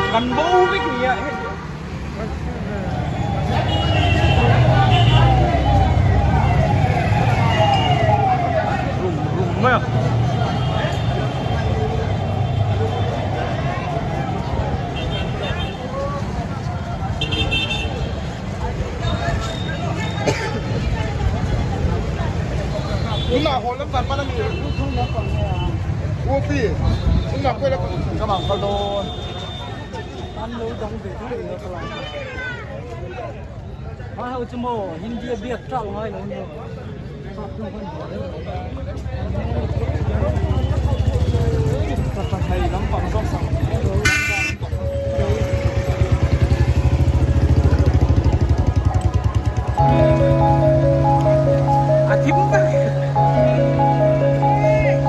Kan bo vek nia Rum rum mai a. A thim tak.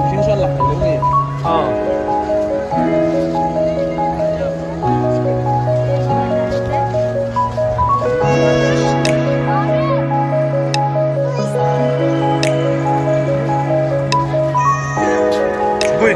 Mihring chuan lang thei lo ni. Aw. Hui.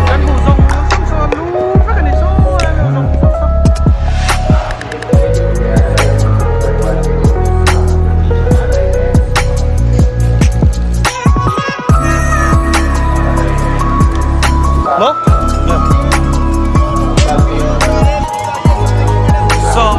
Kan hmuh zawng zawng saw a lu vek a ni saw a lu zawng zawng saw. Maw? Saw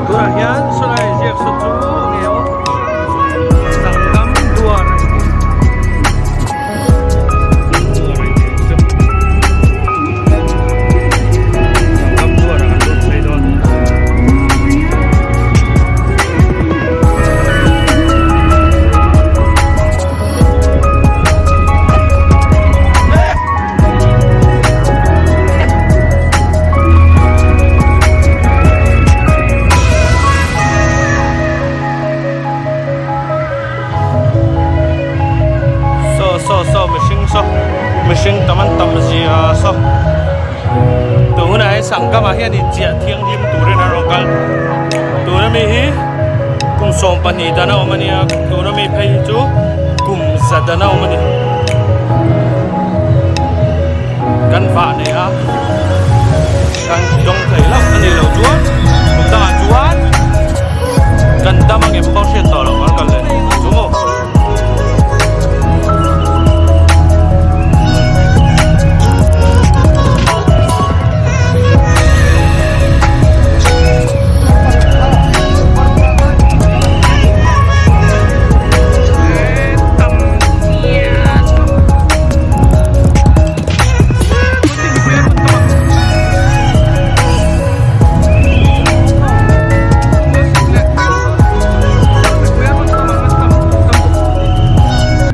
Tunah hian sawlai ziak saw chu nge aw Sangam duar a ni. Sangam duar a kan lut phei dawn. Saw saw saw mihring saw mihring tam an tam zia saw tun hunah hian sangkam ah hian inchiah thianghlim turin an rawn kal tuna mi hi kum 12 dan a awm a nia tuna mi phei hi chu kum za dan a awm a ni kan vah nei a.